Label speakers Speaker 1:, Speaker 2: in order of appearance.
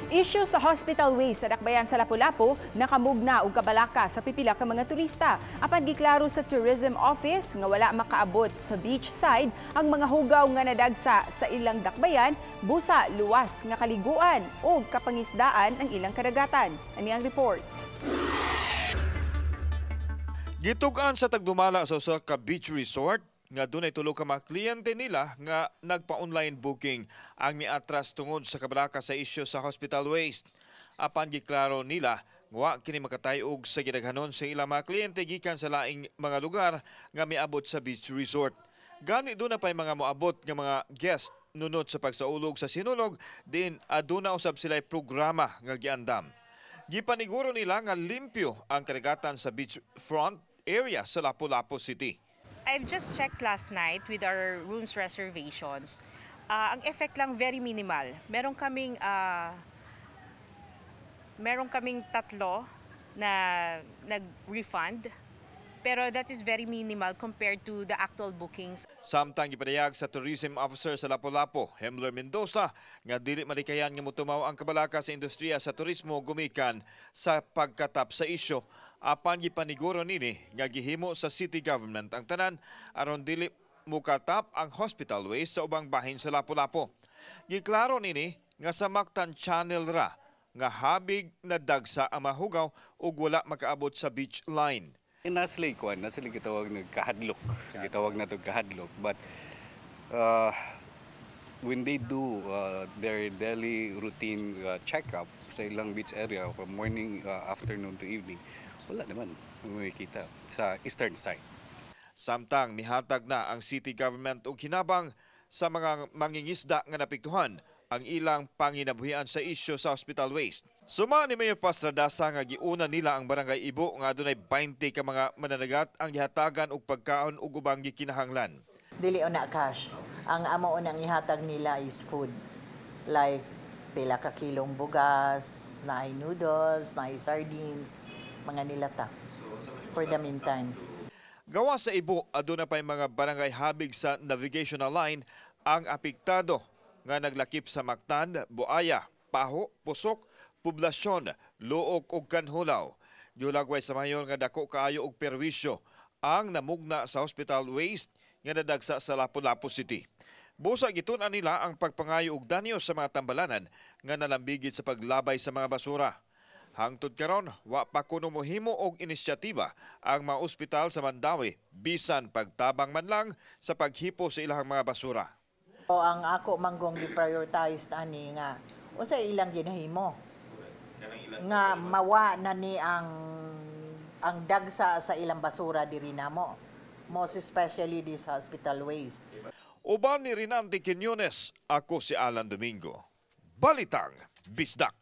Speaker 1: Issue sa hospital waste sa dakbayan sa Lapu-Lapu nakamugna og kabalaka sa pipila ka mga turista. Apan giklaro sa tourism office nga wala makaabot sa beach side ang mga hugaw nga nadagsa sa ilang dakbayan, busa luwas nga kaliguan o kapangisdaan ang ilang kadagatan. Ani ang report.
Speaker 2: Gitug-an sa tagdumala sa usa ka beach resort nga dunay tulo ka mga kliyente nila nga nagpa-online booking ang miatras tungod sa kabalaka sa isyu sa hospital waste. Apan giklaro nila nga wa kini makatayog sa gidaghanon sa ilang mga kliyente gikan sa laing mga lugar nga miabot sa beach resort. Gani duna pay mga moabot nga mga guest nunot sa pagsaulog sa Sinulog din aduna usab sila programa nga giandam. Gipaniguro nila nga limpyo ang kadagatan sa beach front area sa Lapu-Lapu City.
Speaker 3: I've just checked last night with our rooms reservations. Ang effect lang, very minimal. Meron kaming tatlo na nag-refund. Pero that is very minimal compared to the actual bookings.
Speaker 2: Samtang gipadayag sa tourism officer sa Lapu-Lapu, Hemler Mendoza, nga dili malikayan nga motumaw ang kabalaka sa industriya sa turismo gumikan sa pagkatap sa isyu. Apan gipaniguro nini nga gihimo sa city government ang tanan aron dili mukatap ang hospital waste sa ubang bahin sa Lapu-Lapu. Giklaro nini nga sa Mactan Channel ra nga habig na dagsa ang mahugaw ug wala makaabot sa beach line.
Speaker 4: Naa sila kuan, naa sila gitawag nagkahadlok. Gitawag na to kahadlok. But when they do their daily routine checkup sa ilang beach area from morning, afternoon to evening, wala naman makikita sa eastern side.
Speaker 2: Samtang mihatag na ang city government og hinabang sa mga mangingisda nga napiktuhan ang ilang panginabuhian sa isyu sa hospital waste. Suma ni Mayor Paz Radaza nga giuna nila ang Barangay Ibo nga adunay 20 ka mga mananagat ang gihatagan og pagkaon ug ubang gikinahanglan.
Speaker 5: Dili na cash. Ang amo unang ihatag nila is food. Like pila ka kilong bugas, naay noodles, naay sardines, mga nilata. For the meantime.
Speaker 2: Gawa sa Ibo, aduna pay mga barangay habig sa navigational line ang apektado nga naglakip sa Mactan, Buaya, Paho, Pusok, Poblasyon, Looc ug Canjulao. Gihulagway sa mayor nga dako kaayo og perwisyo ang namugna sa hospital waste nga nadagsa sa Lapu-Lapu City. Busa gitun-an nila ang pagpangayo og danyo sa mga tambalanan nga nalambigit sa paglabay sa mga basura. Hangtod karon, wa pa kuno mohimo og inisyatiba ang mga ospital sa Mandaue bisan pagtabang man lang sa paghipo sa ilang mga basura.
Speaker 5: O ang ako manggong gi-prioritize ani nga unsa ilang ginahimo nga mawa na ni ang dagsa sa ilang basura diri namo, most especially this hospital waste.
Speaker 2: Uban ni Rinante Quiñones, ako si Alan Domingo. Balitang Bisdak.